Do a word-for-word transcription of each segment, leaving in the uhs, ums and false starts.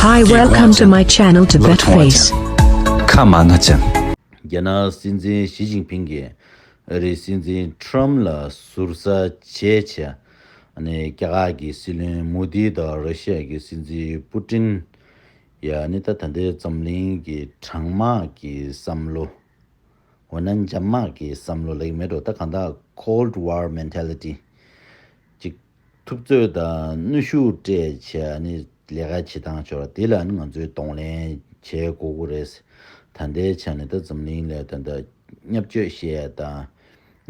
Hi, welcome to my channel, Tibet Face. ཁ་མ་ན་ཅན། རྒྱ་ནག་སྲིད་འཛིན་ཞི་ཅིན་ཕིང་གིས་ཨ་རིའི་སྲིད་འཛིན་ཁྲམ་ལ་ཟུར་ཟ་བྱས་བྱས། ཨ་ནི་རྒྱ་གར་གྱི་སྲིད་བློན་མོ་དི་དང་ར་ཤི་ཡ་གི་སྲིད་འཛིན་པུ་ཏིན་ཡ་ནི་ད་ད་ལྟའི་འཛམ་གླིང་གི་གྲང་དམག་གི་བསམ་བློ། འོ་ན་འཇབ་དམག་གི་བསམ་བློ་ལེགས་མེད་འགྲོ། ད་གང་ལྟར་Cold War mentality ཅིག་ཐུབ་ཚོད་དང་གནོན་ཤུགས་སྤྲད་བྱས་ནི་ལས་ཀ་བྱེད་སྟངས་ཆོག་དེ་ལ་ནི་ང་ཚོས་གདོང་ལེན་བྱེད་དགོས་ཀྱི་རེད། ད་ལྟའི་ཆ་ནས་ད་འཛམ་གླིང་ལ་ད་ལྟ་བརྙས་བཅོས་བཤད་ཡ་དང་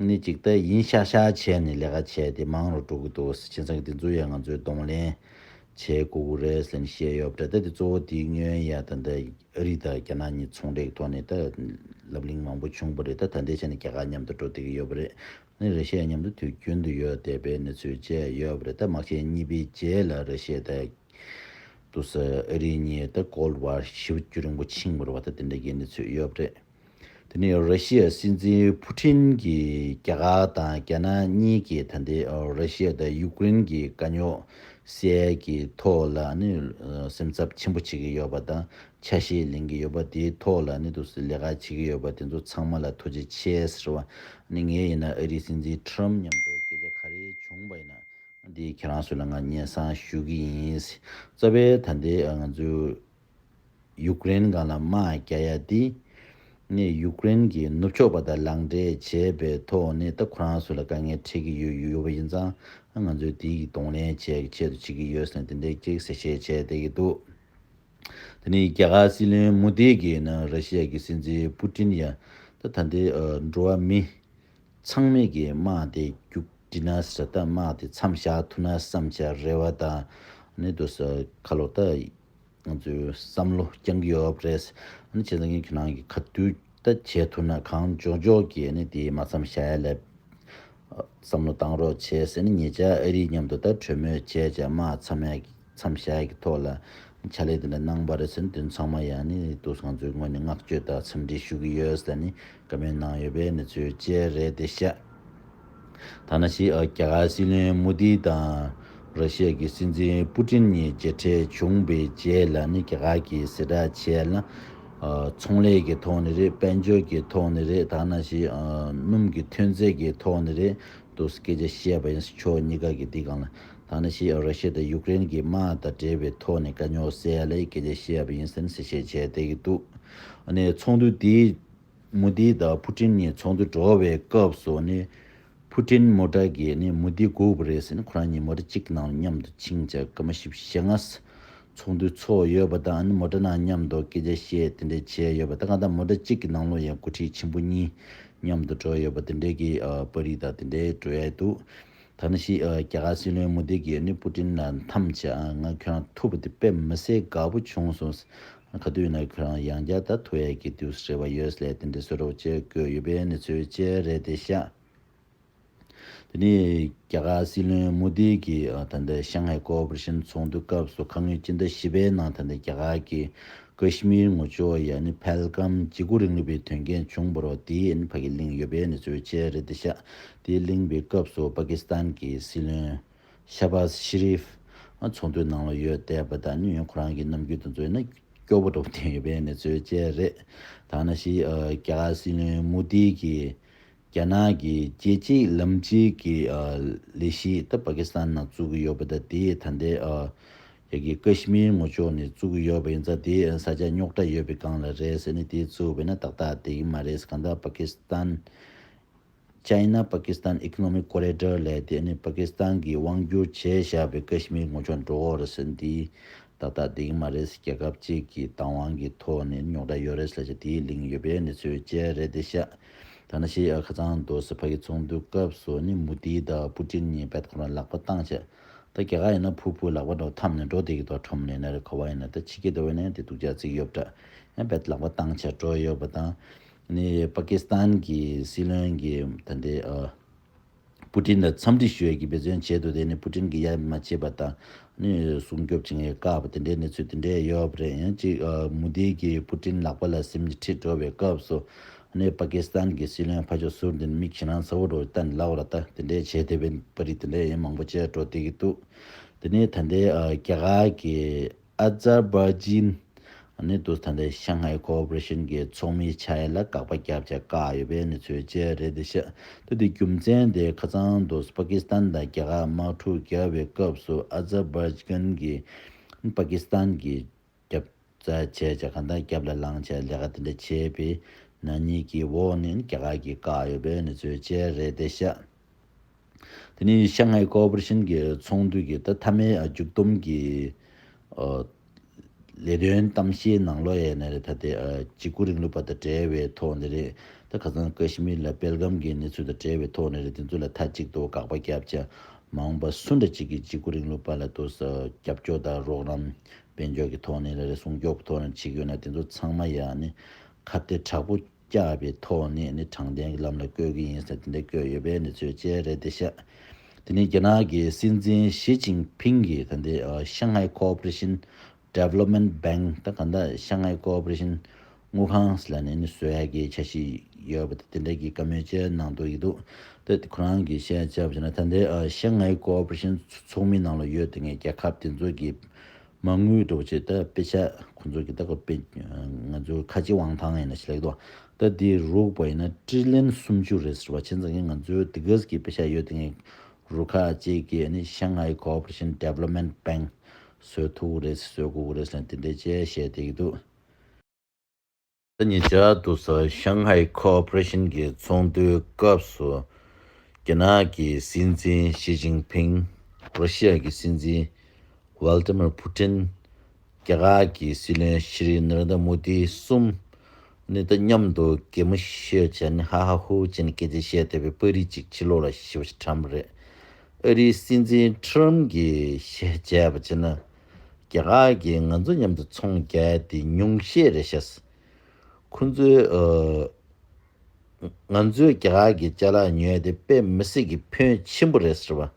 ནི་ཅིག་ད་ཡིན་ཤག་ཤག་བྱས་ནས་ལས་ཀ་བྱས་ཏེ་མང་རུ་འགྲོ་གི་འདུག་བྱས་ཙང་དེ་ཚོ་ཡང་ང་ཚོས་གདོང་ལེན་བྱེད་དགོས་ཀྱི་རེད་ཟེར་ནས་བཤད་ཡོད་པ་འདྲ། ད་དེ་གཙོ་བོ་དེའི་སྔོན་ཡ་ད་ལྟ་ཨ་རི་དང་རྒྱ་ནག་གཉིས་ཚོང་འབྲེལ་གྱི་ཐོག་ནས་ད་ལབ་གླེང་མང་པོ་བྱུང་བ་རེད། ད་ད་ལྟའི་ཆ་ནས་རྒྱ་གར་མཉམ་དུ་འགྲོ་བསྡད་ཀྱི་ཡོད་པ་རེད། ནི་ར་ཤི་ཡ་མཉམ་དུ་དུས་རྒྱུན་དུ་ཡོད་བསྡད་པའི་གནས་ཚུལ་བཅས་ཡོད་པ་རེད། ད་དམག་ཆེན་གཉིས་པའི་རྗེས་ལ་ར་ཤི་ཡ་དང་དུ་ས་ཨ་རི་གཉིས་ད་Cold War ཞེ་པོ་རྒྱུན་རིང་པོ་ཕྱིན་པ་རེད་བ། ད་དེ་འདྲ་གི་གནས་ཚུལ་ཡོད་པ་རེད། དེ་ནས་ར་ཤི་ཡ་སྲིད་འཛིན་ཕུ་ཊིན་གྱིས་རྒྱ་གར་དང་རྒྱ་ནག་གཉིས་ཀྱིས་ད་ལྟའི་ར་ཤི་ཡ་དང་ཡུཀ་རེན་གྱི་དཀའ་རྙོག་སེལ་གྱི་ཐོག་ལ་ནི་སེམས་འཚབ་ཆེན་པོ་བྱེད་ཀྱི་ཡོད་པ་དང་། ཆ་ཤས་ལེན་གྱི་ཡོད་པ་དེའི་ཐོག་ལ་ནི་འདུག་སེ་ལས་ཀ་བྱེད་ཀྱི་ཡོད་པ་དེ་ཚོ་ཚང་མ་ལ་ཐུགས་རྗེ་ཆེ་ཟེར་བ། ནི་ངས་ཡིན་ན་ཨ་རིའི་སྲིད་འཛིན་ཁྲམ་མཉམ་དུ་སྐད་ཆ་ག་རེ་བྱུང་བ་ཡིན་ན་འདི་ཁྱེད་རང་ཚོ་ལ་ང་སྙན་སེང་ཞུ་གི་ཡིན། རྩ་བའི་ད་ལྟའི་ང་ཚོའི་ཡུཀ་རེན་སྒང་ལ་དམག་རྒྱག་ཡ་དེ་ནི་ཡུཀ་རེན་གྱི་ནུབ་ཕྱོགས་པ་དང་ལག་འབྲེལ་བྱས་པའི་ཐོག་ནས་ད་ཁོ་རང་ཚོ་ལ་དཀའ་ངལ་འཕྲད་ཀྱི་ཡོད་ཡོད་པ་ཡིན་ཙང་ང་ཚོས་དེའི་གདོང་ལེན་བྱེད་ཆེད་དུ་བྱེད་ཀྱི་ཡོད་ཟེར་ནས་དེ་འདྲའི་གཅིག་གསལ་བཤད་བྱས་བསྡད་ཀྱི་འདུག་དེ་ནས་རྒྱ་གར་སྲིད་བློན་མོ་དི་གིས་ནི་ར་ཤི་ཡ་གི་སྲིད་འཛིན་པུ་ཏིན་ཡ་ད་ད་ལྟའི་འགྲོ་བ་མི་ཚང་མས་ཀྱི་དམག་དེ་མཇུག་སྒྲིལ་ན་ཟེར། ད་དམག་དེ་མཚམས་བཞག་ཐུབ་ན་བསམ་བྱས་རེ་བ་དང་ནི་འདུག་སེ་ཁ་ལོ་ད་ང་ཚོའི་བསམ་བློ་བསྐྱང་གི་ཡོད་པ་རེད། ནི་བྱས་ཙང་ཁྱེད་རང་གི་ག་དུས་ད་བྱས་ཐུབ་ན་གང་མགྱོགས་མགྱོགས་ཀྱིས་ནི་དེ་མ་མཚམས་བཞག་ཡ་ལ་བསམ་བློ་བཏང་རོགས་བྱས་ཟེར་ནས་ཉེ་ཆར་ཨ་རིའི་མཉམ་དུ་ད་གྲོས་མོལ་བྱས་བྱས་དམག་མཚམས་ཡ་མཚམས་བཞག་ཡ་གི་ཐོག་ལ་ཕྱག་ལས་དེ་འདྲ་གནང་བ་རེད་ཟེར་ནས་དེ་ཚང་མ་ཡང་ནི་དུས་ང་ཚོའི་ངོས་ནས་བསྔགས་བརྗོད་དང་འཚམས་འདྲི་ཞུ་གི་ཡོད་ཟེར་ནས་བཀའ་མོལ་གནང་ཡོད་པའི་གནས་ཚུལ་བཅས་རེད་དེ་ཤག་ད་ནང་བཞིན་རྒྱ་གར་སྲིད་བློན་མོ་དི་དང་ར་ཤི་ཡ་གི་སྲིད་འཛིན་པུ་ཏིན་གཉིས་མཇལ་འཕྲད་བྱུང་བའི་རྗེས་ལ་ནི་རྒྱ་གར་གྱིས་ཟེར་གྲངས་བྱས་ན། ཨ་ཚོང་ལས་ཀྱི་ཐོག་ནས་རེད། དཔལ་འབྱོར་གྱི་ཐོག་ནས་རེད། ད་ནང་བཞིན་ཨ་སྣུམ་གྱི་ཐོན་རྫས་ཀྱི་ཐོག་ནས་རེད། དུ་སྐད་ཆ་བཤད་པ་ཡིན། ཕྱོགས་གཉིས་ཀ་གི་འདི་སྒང་ལ་ད་ནང་བཞིན་ར་ཤི་ཡ་དང་ཡུཀ་རེན་གྱི་དམག་དང་འབྲེལ་བའི་ཐོག་ནས་དཀའ་རྙོག་སེལ་ཡ་ལ་སྐད་ཆ་བཤད་པ་ཡིན་ཟེར་ནས་གསལ་བཤད་བྱས་བསྡད་ཀྱི་འདུག་ཨ་ནི་ཚོགས་འདུ་འདིའི་མོ་དི་དང་ཕུ་ཏིན་གཉིས་ཚོགས་འདུ་འགྲོ་བའི་སྐབས་སུ་ནི་ཕུ་ཏིན་མོ་ཊ་གིས་ནི་མོ་དི་སྒུག་པ་རེད་ཟེར་ནས་ཁོ་རང་གཉིས་མོ་ཊ་གཅིག་ནང་མཉམ་དུ་ཕྱིན་བྱས་སྐར་མ་བཞི་བཅུ་ཞེ་ལྔ་ཚོགས་འདུ་ཚོགས་ཡོད་པ་དང་ནི་མོ་ཊ་ནང་མཉམ་དུ་སྐད་ཆ་བཤད་དེ་འདྲས་བྱས་ཡོད་པ་དང་། གང་ལྟར་མོ་ཊ་གཅིག་གི་ནང་ལོགས་ཡང་འགོ་ཁྲིད་ཆེན་པོ་གཉིས་མཉམ་དུ་འགྲོ་ཡོད་པ་དེ་འདྲས་ཀྱི་ཨ་པར་རིས་དང་དེ་འདྲས་འགྲོ་ཡ་འདུག་ད་ནང་བཞིན་ཨ་རྒྱ་གར་སྲིད་བློན་མོ་དི་གིས་ནི་པུ་ཏིན་ལ་འཐམས་བྱས་ཨ་ང་ཁྱོད་རང་ཐུག་པ་དེ་དཔེ་མི་སྲིད་དགའ་པོ་བྱུང་སོང་། ག་དུས་ཡིན་ན་ཁྱོད་རང་ཡང་བསྐྱར་ད་ཐུག་ཡས་ཀྱི་དུས་རེ་བ་ཡོད་ལས་དེ་འདྲ་བཟོ་འདྲ་བྱས་བསྐོས་ཡོད་པའི་གནས་ཚུལ་བཅས་རེད་དེ་ཤག་དེ་ནས་རྒྱ་གར་སྲིད་བློན་མོ་དི་གིས་ཨ་ད་ལྟ་ཤང་ཧའེ་ཀོ་ཨོ་པ་རེ་ཤན་ཚོགས་འདུ་སྐབས་སུ་ཁ་སྔོན་སྤྱི་ཟླ་བཞི་པའི་ནང་ད་ལྟ་རྒྱ་གར་གྱི་ཀ་ཤི་མིར་ངོ་ཅོག་ཡ་ནི་ཕལ་གམ་འཇིགས་སྐུལ་རིང་ལུགས་པའི་དོན་རྐྱེན་བྱུང་བ་རེད། དེ་ནི་ཕ་གི་གླེང་ཡོད་པའི་གནས་ཚུལ་བཅས་རེད་དེ་ཤག་དེ་གླེང་བའི་སྐབས་སུ་པ་ཀི་སི་ཐན་གྱི་སྲིད་བློན་ཤ་བཱས་ཤི་རིབ་ཚོགས་འདུའི་ནང་ལ་ཡོད་བསྡད་པ་དང་། ནི་ཡང་ཁོ་རང་གི་རྣམ་འགྱུར་དེ་ཚོ་ཡིན་ན་སྐྱོ་པོ་འདྲ་བོ་བསྟན་ཡོད་པའི་གནས་ཚུལ་བཅས་རེད། ད་ནང་བཞིན་ཨ་རྒྱ་གར་སྲིད་བློན་མོ་དི་གིས་རྒྱ་ནག་གི་རྒྱལ་སྤྱིའི་ལམ་སྤྱིའི་གི་ཨ་ལས་གཞི་ད་པ་ཀི་སི་ཐན་ནང་བཙུགས་ཀྱི་ཡོད་པ་དང་། དེ་ད་ལྟའི་ཨ་རྒྱ་གི་ཀ་ཤི་མིར་ངོ་ཕྱོགས་ནས་བཙུགས་ཀྱི་ཡོད་པ་ཡིན་ཙང་། དེ་ས་ཆ་རྙོག་དྲ་ཡོད་པའི་སྒང་ལ་རེད་ཟེར་ནས་དེ་བཙུགས་པ་ཡིན་ན་ཏག་ཏག་བསྡད་ཀྱི་མ་རེད། གང་ལྟར་པ་ཀི་སི་ཐན་China Pakistan Economic Corridor ལབ་དེ་ནི་པ་ཀི་སི་ཐན་གྱིས་དབང་བསྒྱུར་བྱས་བཞག་པའི་ཀ་ཤི་མིར་ངོ་ཕྱོགས་འགྲོ་འོ་རེད་ཟེར་འདི་ཏག་ཏག་བསྡད་ཀྱི་མ་རེད། རྒྱལ་ཁབ་གཅིག་གི་བདག་དབང་གི་ཐོག་ནས་རྙོག་དྲ་ཡོད་རེད་ཟེར་བྱས་དེའི་གླེང་ཡོད་པའི་གནས་ཚུལ་བཅས་རེད་དེ་ཤག་ད་ནང་བཞིན་ཨ་ཁ་སང་དུ་སི་ཕ་གི་ཚོགས་འདུ་སྐབས་སུ་ནི་མོ་དི་དང་པུ་ཏིན་གཉིས་རྦད་ཁོ་རང་ལག་པ་བཏང་བྱས། ད་རྒྱ་གར་ཡིན་ན་ཕུ་ཕུ་ལག་པ་འདྲ་བོ་འཐམས་ནས་འགྲོ་བསྡད་ཀྱི་འདུག་ཁྲོམ་ནས་ན་རེ་ག་བ་ཡིན་ན། ད་ཕྱི་རྒྱལ་འདྲ་བོ་ཡིན་ན་ཡང་དེ་སྡུག་ཅག་བརྩི་གི་ཡོད་པ་འདྲ། ཡང་རྦད་ལག་པ་བཏང་བྱས་འགྲོ་ཡོད་པ་དང་། ནི་པ་ཀི་སི་ཐན་གྱི་སྲིད་བློན་གྱིས་ད་ལྟའི་ཨ་པུ་ཏིན་ལ་འཚམས་འདྲི་ཞུ་ཡས་ཀྱི་འབད་བརྩོན་བྱས་འདུག་དེ་ནི་པུ་ཏིན་གྱིས་ཡ་མ་བྱེད་པ་དང་། ནི་སྲུང་སྐྱོབ་བྱེད་མཁན་བཀག་པ་དེ་འདྲའི་གནས་ཚུལ་དེ་འདྲས་ཡོད་པ་རེད། ཡང་ཅིག་ཨ་མོ་དི་གིས་པུ་ཏིན་ལག་པ་ལ་ཟིམ་གྱིས་ཁྲིད་འགྲོ་བའི་སྐབས་སུ། ནི་པ་ཀི་སི་ཐན་གྱི་སྲིད་བློན་ཕར་ཕྱོགས་ཟུར་འདི་ནི་མིག་ཞེ་དྲག་ཚ་བོ་འདྲ་བོ་བལྟས་ནས་ལབ་པ་རེད། ད་དེ་འདྲས་བྱས་བསྡད་པའི་པར་རིས་དེ་འདྲས་ཡང་མང་པོ་བྱས་འགྲོ་བསྡད་ཀྱི་འདུག་དེ་ནི་ད་ལྟའི་ཨ་རྒྱ་གར་གྱི་ ཨ་ཛར་བྷ་ཇིན་ནི་དུ་ད་ལྟའི་ཤང་ཧའི་ཀོ་ཨོ་པ་རེ་ཤན་གྱི་ཚོགས་མི་ཆགས་ཡ་ལ་དགག་པ་བརྒྱབ་བྱས་བཀག་ཡོད་པའི་གནས་ཚུལ་བཅས་རེད་དེ་ཤག་ད་དེ་རྒྱུ་མཚན་དེ་ཁ་སང་དུ་པ་ཀི་སི་ཐན་དང་རྒྱ་གར་དམག་འཁྲུག་བརྒྱབ་པའི་སྐབས་སུ་ཨ་ཛར་བྷ་ཇན་གྱིས་པ་ཀི་སི་ཐན་གྱི་རྒྱབ་རྩ་བྱས་བྱས་གང་ལྟར་རྒྱབ་ལ་ལངས་བྱས་ལས་ཀ་དེ་འདྲ་བྱས་པའི་ནག་ཉེས་ཀྱི་འོག་ནས་རྒྱ་གར་གྱིས་བཀག་ཡོད་པའི་གནས་ཚུལ་བཅས་རེད་དེ་ཤག་དེ་ནས་ཤང་ཧའི་ཀོ་ཨོ་པ་རེ་ཤན་གྱི་ཚོགས་འདུ་གི་ད་མཐའ་མའི་ཨ་མཇུག་བསྡོམས་ཀྱི་ཨ་ལས་དོན་གཏམ་བཤད་ནང་ལོགས་ཡས་ནས་རེད། ད་དེ་ཨ་འཇིགས་སྐུལ་རིང་ལུགས་པ་དང་འབྲེལ་བའི་ཐོག་ནས་རེད། ད་ཁ་སང་ཀ་ཤི་མིར་ལ་སྤེལ་ཁམས་ཀྱི་གནས་ཚུལ་དང་འབྲེལ་བའི་ཐོག་ནས་རེད། དེ་ཚོ་ལ་མཐའ་གཅིག་ཏུ་དགག་པ་བརྒྱབ་བྱས་མ་འོངས་པ་སུ་འདྲ་ཅིག་གིས་འཇིགས་སྐུལ་རིང་ལུགས་པ་ལ་དུ་ས་རྒྱབ་སྐྱོར་དང་རོགས་རམ་དཔལ་འབྱོར་གྱི་ཐོག་ནས་རེད། སྲུང་སྐྱོབ་ཀྱི་ཐོག་ནས་བྱེད་ཀྱི་ཡོད་ན་དེ་ཚོ་ཚང་མ་ཡང་ནི་ཁ་གཏད་དྲག་པོ་བཀྱག་པའི་ཐོག་ནས་ནི་དྲང་བདེན་གྱི་ལམ་ལ་བཀོད་ཀྱི་ཡིན་ཟེར་དེ་འདྲ་བཀོད་ཡོད་པའི་གནས་ཚུལ་བཅས་རེད་དེ་ཤག་དེ་ནས་རྒྱ་ནག་གི་སྲིད་འཛིན་ཞི་ཅིན་ཕིང་གིས་ད་ལྟའི་ཨ་ཤང་ཧའི་ཀོ་ཨོ་པ་རེ་ཤན་ཌི་ཝེ་ལོབ་མེན་ཊི་བེང་ཀི་ད་གང་ལྟར་ཤང་ཧའི་ཀོ་ཨོ་པ་རེ་ཤན་དངུལ་ཁང་ལ་ནི་ནི་བཟོ་ཡ་གི་འཆར་གཞི་ཡོད་པ་དེ་འདྲ་གི་བཀའ་མོལ་བཅས་གནང་འདུག་ཡོད་འདུག་ད་ཁོ་རང་གིས་བཤད་བྱས་པ་བྱས་ན་ད་ལྟའི་ཨ་ཤང་ཧའི་ཀོ་ཨོ་པ་རེ་ཤན་ཚོགས་མི་ནང་ལ་ཡོད་དེ་ངས་རྒྱལ་ཁབ་དེ་ཚོ་གི་མ་དངུལ་འགྲོ་བྱེད་ད་དཔེ་ཆ་ཁོང་ཚོ་གི་ད་གོ་དཔེ་ང་ཚོ་ཁ་ཆེ་དབང་ཐང་ཡིན་ན་ཞིག་ལེགས་དོ། ད་དེ་རུག་པ་ཡིན་ན་ཊི་རི་ལི་ཡན་སུམ་ཅུ་རེད་ཟེར་བ་བྱས་ཙང་ང་ཚོའི་དེ་གས་ཀྱི་དཔེ་ཆ་ཡོད་དེ་ངས་རུ་ཁག་ཅིག་གིས་ནི་ཤང་ཧའི་ཀོ་ཨོ་པ་རེ་ཤན་ཌི་ཝེ་ལོབ་མེན་ཊི་བེང་ཀི་བཟོ་ཐུབ་རེད་བཟོ་དགོས་རེད་ཟེར་དེ་འདྲ་བཅས་བཤད་བསྡད་ཀྱི་འདུག་ད་ཉེ་ཆར་དུ་ས་ཤང་ཧའི་ཀོ་ཨོ་པ་རེ་ཤན་གྱི་ཚོགས་འདུའི་སྐབས་སུ་རྒྱ་ནག་གི་སྲིད་འཛིན་ཞི་ཅིན་ཕིང་། རོ་ཤི་ཡ་གི་སྲིད་འཛིན་ཝལ་ཏི་མིར་ཕུ་ཏིན། རྒྱ་གར་གྱི་སྲིད་བློན་ཤྲི་ནར་ཨེན་དྲ་མོ་དི་གསུམ་ནི་ད་མཉམ་དུ་གད་མོ་ཤོར་བྱས་ནས་ཧ་ཧ་ཧུ་བྱས་ནས་སྐད་ཆ་བཤད་བསྡད་པའི་པར་རིས་གཅིག་ཕྱི་ལོགས་ལ་ཞེ་པོ་ཞིག་བཀྲམ་པ་རེད། ཨ་རིའི་སྲིད་འཛིན་ཊྲམ་གྱིས་བཤད་བྱས་པ་བྱས་ན། རྒྱ་གར་གྱིས་ང་ཚོ་མཉམ་དུ་ཚོང་རྒྱག་ཡ་དེ་ཉུང་ཤས་རེད་ཤག་ཁོང་ཚོས་ཨ། ང་ཚོས་རྒྱ་གར་གྱི་ཅ་ལག་ཉོ་ཡ་དེ་དཔེ་མི་སྲིད་ཀྱི་ཕོན་ཆེན་པོ་རེད་ཟེར་བ།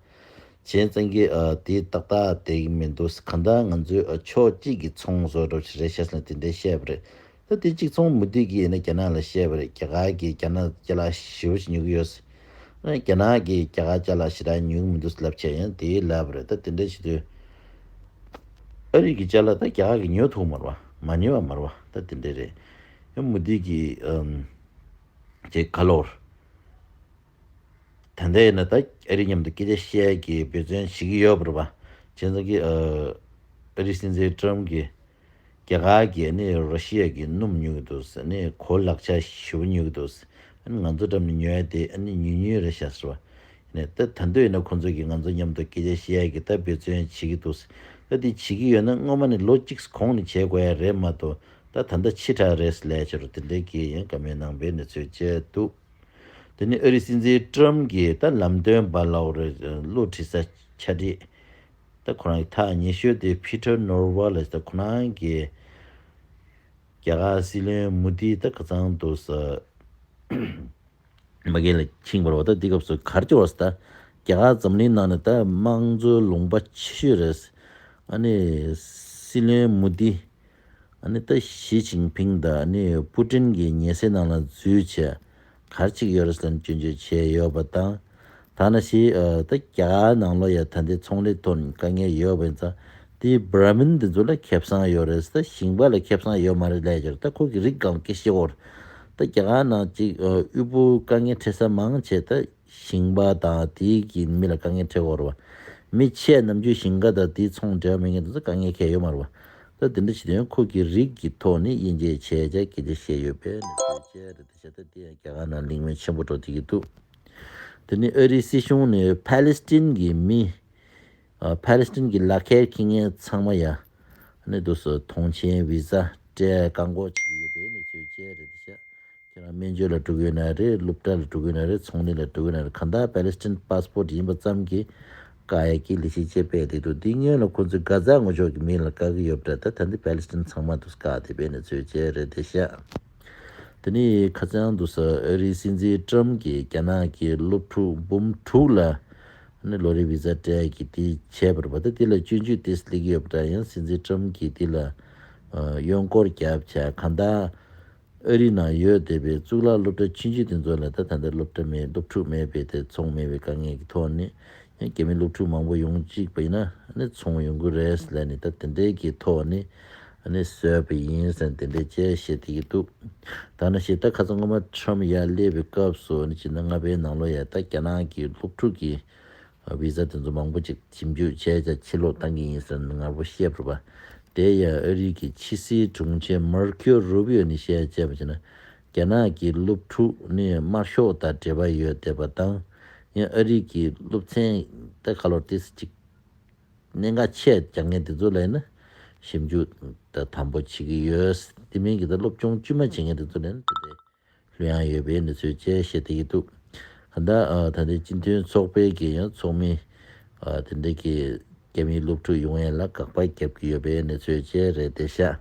བྱས་ཙང་གི་ཨ་དེ་ཏག་ཏག་བསྡད་ཀྱི་མི་འདུག་གང་ལྟར་ང་ཚོས་ཨ་ཕྱོགས་གཅིག་གི་ཚོང་བཟོ་འདྲ་ཞིག་རེད་ཤག་ཟེར་ནས་དེ་འདྲའི་བཤད་པ་རེད། ད་དེ་གཅིག་མཚུངས་མུ་དི་གིས་ཡིན་ན་རྒྱ་ནག་ལ་བཤད་པ་རེད། རྒྱ་གར་གྱིས་རྒྱ་ནག་ཅ་ལག་ཞེ་པོ་ཞིག་ཉོ་གི་ཡོད་ཟེར། རྒྱ་ནག་གིས་རྒྱ་གར་ཅ་ལག་ཞེ་དྲག་ཉོ་གི་མི་འདུག་ལབ་བྱས་ཡང་དེའི་ལབ་པ་རེད། ད་དེ་འདྲ་བྱེད་དུས་ཨ་རི་གི་ཅ་ལག་ད་རྒྱ་གར་གིས་ཉོ་ཐུབ་མ་རེད་བ། མ་ཉོ་བ་མ་རེད་བ། ད་དེ་འདྲ་རེད། ཡང་མུ་དི་གིས་ཨམ་ཅེ་ག་ལོར་ད་ལྟ་ཡིན་ན་ད་ཨ་རི་མཉམ་དུ་སྐད་ཆ་བཤད་ཀྱི་འབད་བརྩོན་བྱེད་ཀྱི་ཡོད་པ་རེད་བ། བྱས་ཙང་གི་ཨ་ཨ་རི་སྲིད་འཛིན་ཊྲམ་གྱིས་རྒྱ་གར་གྱིས་ནི་རོ་ཤི་ཡ་གི་སྣུམ་ཉོ་གི་འདུག་ཟེར་ནི་གོ་ལག་ཆ་ཞེ་པོ་ཉོ་གི་འདུག་ཟེར། ཨ་ནི་ང་ཚོ་འགྲམ་ནས་ཉོ་ཡ་དེ་ཨ་ནི་ཉུང་ཉུང་རེད་ཤག་ཟེར་བ། ཡིན་ནའི་ད་ད་འདོད་ཡིན་ན་ཁོང་ཚོ་གིས་ང་ཚོ་མཉམ་དུ་སྐད་ཆ་བཤད་ཡ་གི་ད་འབད་བརྩོན་བྱེད་ཀྱི་འདུག་ཟེར། ད་དེ་བྱེད་ཀྱི་ཡོད་ན་སྔོན་མ་ནས་ལོ་གཅིག་གོང་ནས་བྱེད་དགོས་ཡ་རེད་མ་གཏོགས་ད་ད་ལྟ་ཕྱི་དྲགས་རེད་ཟེར་ལབ་ཡ་ཅིག་རེད། དེ་འདྲའི་གི་ཡང་བཀའ་མོལ་གནང་པའི་གནས་ཚུལ་བཅས་འདུག་དེ་ནི་ཨ་རི་སྲིད་འཛིན་ཊྲམ་གྱིས་ད་ལམ་སྟོན་པ་ལབ་རེད། བློ་འདྲི་ས་ཆ་འདྲི། ད་ཁོ་རང་གི་ཐག་ཉེ་ཤོས་དེ་ཕི་ཊར་ནོར་ཝ་ལ་ད་ཁོ་རང་གི་རྒྱ་གར་སྲིད་བློན་མོ་དི་ད་ཁ་སང་དུ་ས་མ་གི་ལ་ཕྱིན་པ་རེད་བ། ད་འདི་སྐབས་སུ་ག་རེ་བྱུང་བ་ཟེར་ད་རྒྱ་གར་འཛམ་གླིང་ནང་ནས་ད་དམངས་གཙོའི་ལུང་པ་ཆེ་ཤོས་རེད། ཨ་ནི་སྲིད་བློན་མོ་དི། ཨ་ནི་ད་ཞི་ཅིན་ཕིང་དང་ཨ་ནི་པུ་ཏིན་གྱི་ཉེ་སྲས་ནང་ལ་འཛུལ་བྱས་ག་རེ་བྱེད་ཀྱི་ཡོད་རེད་ཟེར་ན་སྐྱོན་བརྗོད་བྱས་ཡོད་པ་དང་། ཐ་ན་ཞིག་ཨ་ད་རྒྱ་གར་ནང་ལོགས་ཡ་ད་ལྟའི་ཚོང་ལས་ཐོག་ནས་དཀའ་ངལ་ཡོད་པ་ཡིན་ཙང་དེ་བྷ་ར་མིན་དེ་ཚོ་ལ་ཁེ་བཟང་ཡོད་རེད། ད་ཞིང་པ་ལ་ཁེ་བཟང་ཡོད་མ་རེད་ལབ་ཀྱི་རེད། ད་ཁོ་གི་རིགས་གང་སྐད་ཤེས་གོ་རེད། ད་རྒྱ་གར་ནང་ཅིག་ཨ་དབུལ་པོ་དཀའ་ངལ་འཕྲད་ས་མང་ཆེ་ད། ཞིང་པ་དང་དེའི་གི་མི་ལ་དཀའ་ངལ་འཕྲད་ཀྱི་ཡོད་རེད་བ། མི་ཆེས་ནམ་རྒྱུན་ཞིང་ཁ་དང་དེའི་ཚོང་འབྲེལ་བ་མེད་མཁན་དེ་ཚོ་དཀའ་ངལ་གང་ཡང་ཡོད་མ་རེད་བ། ད་དེ་འདྲ་བྱེད་དུས་ཁོ་གི་རིགས་ཀྱི་ཐོག་ནས་དབྱེ་འབྱེད་བྱས་བྱས་སྐད་ཆ་བཤད་ཡོད་པའི་གནས་ཚུལ་བཅས་རེད། དེ་བྱས་ད་དེ་ཡང་རྒྱ་གར་ནང་གླེང་མོལ་ཆེན་པོ་འགྲོ་བསྡད་ཀྱི་འདུག་དེ་ནི་ཨ་རིའི་སྲིད་གཞུང་ནས་ཕ་ལེ་སི་ཐན་གྱི་མི། ཨ་ཕ་ལེ་སི་ཐན་གྱི་ལག་ཁྱེར་འཁྱེར་མཁན་ཚང་མ་ཡ། ཨ་ནི་དུ་སུ་ཐོངས་མཆན་བི་ཟ་སྤྲད་བཀག་འགོག་བྱེད་ཀྱི་ཡོད་པའི་གནས་ཚུལ་བཅས་རེད་དེ་བྱས། ཁྱེད་རང་སྨན་བཅོས་ལ་འགྲོ་གི་ཡོད་ན་རེད། སློབ་གྲྭ་ལ་འགྲོ་གི་ཡོད་ན་རེད། ཚོང་ལས་ལ་འགྲོ་གི་ཡོད་ན་རེད། གང་ལྟར་པ་ལེ་སི་ཐན་པ་སི་པོར་ཊི་ཡིན་པ་ཙམ་གྱིས་བཀག་ཡ་གི་ལས་གཞི་བཅས་སྤེལ་བསྡད་འདུག་འདི་སྔོན་ལ་ཁོ་ཚོས་གྷ་ཛ་ངོས་ཕྱོགས་ཀྱི་མི་ལ་བཀག་གི་ཡོད་པ་འདྲ། ད་ད་འདི་པ་ལེ་སི་ཐན་ཚང་མ་དུ་བཀག་བསྡད་པའི་གནས་ཚུལ་བཅས་རེད་དེ་ཤག་དེ་ནི་ཁ་སང་དུ་ས་ཨ་རིའི་སྲིད་འཛིན་ཀྲམ་གྱིས་རྒྱ་ནག་གི་སློབ་ཕྲུག་འབུམ་དྲུག་ལ་ནི་ལོ་རེའི་བི་ཟ་སྤྲད་ཀྱི་དེ་བྱས་པ་རེད་པ། ད་དེ་ལ་སྐྱོན་བརྗོད་དེ་སླེབས་ཀྱི་ཡོད་པ་འདྲ། ཡང་སྲིད་འཛིན་ཀྲམ་གྱིས་དེ་ལ་ཨ་གཡོན་སྐོར་བརྒྱབ་བྱས་གང་ལྟར། ཨ་རི་ནང་ཡོད་བསྡད་པའི་གཙུག་ལག་སློབ་གྲྭ་ཆུང་ཆུང་དེ་ཚོ་ལ་ད་ད་ལྟ་སློབ་གྲྭ་མེད། སློབ་ཕྲུག་མེད་པའི་དེ་ཚོང་མེད་པའི་དཀའ་ངལ་གྱི་ཐོག་ནས་ རྒྱ་མི་སློབ་ཕྲུག་མང་པོ་ཡོང་གཅིག་པ་ཡིན་ན་ཨ་ནི་ཚོང་ཡོང་གི་རེད་ལབ་ནས་ད་དེ་འདྲའི་གི་ཐོག་ནས་ཨ་ནི་བཟོས་པ་ཡིན་ཟེར་དེ་འདྲའི་ཅེས་བཤད་དེ་གི་འདུག་ད་ནང་བཞིན་ད་ཁ་སང་སྔོན་མ་ཁྲམ་ཡར་སླེབས་པའི་སྐབས་སུ་ཨ་ནི་ཕྱི་ཟླ་ལྔ་པའི་ནང་ལོ་ཡ་ད་རྒྱ་ནག་གི་སློབ་ཕྲུག་གི་བི་ཟ་དེ་ཚོ་མང་པོ་ཅིག་ཞིབ་འཇུག་བྱས་ཙང་ཕྱིར་ལོག་བཏང་གི་ཡིན་ཟེར་ནས་ངར་པོ་བཤད་པ་རེད་པ། དེ་ཡང་ཨ་རི་གི་ཕྱི་སྲིད་དྲུང་ཆེ་མར་ཁེའོ་རུ་བྷིའོ་ནས་བཤད་བྱས་པ་བྱས་ན་རྒྱ་ནག་གི་སློབ་ཕྲུག་ནི་དམར་ཤོག་དང་འབྲེལ་བ་ཡོད་བསྡད་པ་དང་ཡང་ཨ་རི་གི་སློབ་ཚན་ད་ག་ལོར་ཏིས་ཅིག་གནད་འགག་ཆེ་རྒྱག་མཁན་དེ་ཚོ་ལ་ཡིན་ན་ཞིབ་འཇུག་ད་དམ་པོ་བྱེད་ཀྱི་ཡོད། དེ་མིན་གྱི་ད་སློབ་སྦྱོང་དཀྱུས་མ་བྱེད་མཁན་དེ་ཚོ་ལ་ཡིན་ན་དེ་འདྲའི་ལྷོད་ཡངས་ཡོད་པའི་གནས་ཚུལ་བཅས་བཤད་བསྡད་ཀྱི་འདུག་གང་ལྟར་ཨ་ད་ལྟའི་སྤྱི་མཐུན་ཚོགས་པའི་གི་ཡང་ཚོགས་མི་ཨ་དེ་འདྲ་གི་རྒྱ་མིའི་སློབ་ཕྲུག་ཡོང་ཡས་ལ་དགག་པ་བརྒྱབ་ཀྱི་ཡོད་པའི་གནས་ཚུལ་བཅས་རེད་བསྡད་ཤག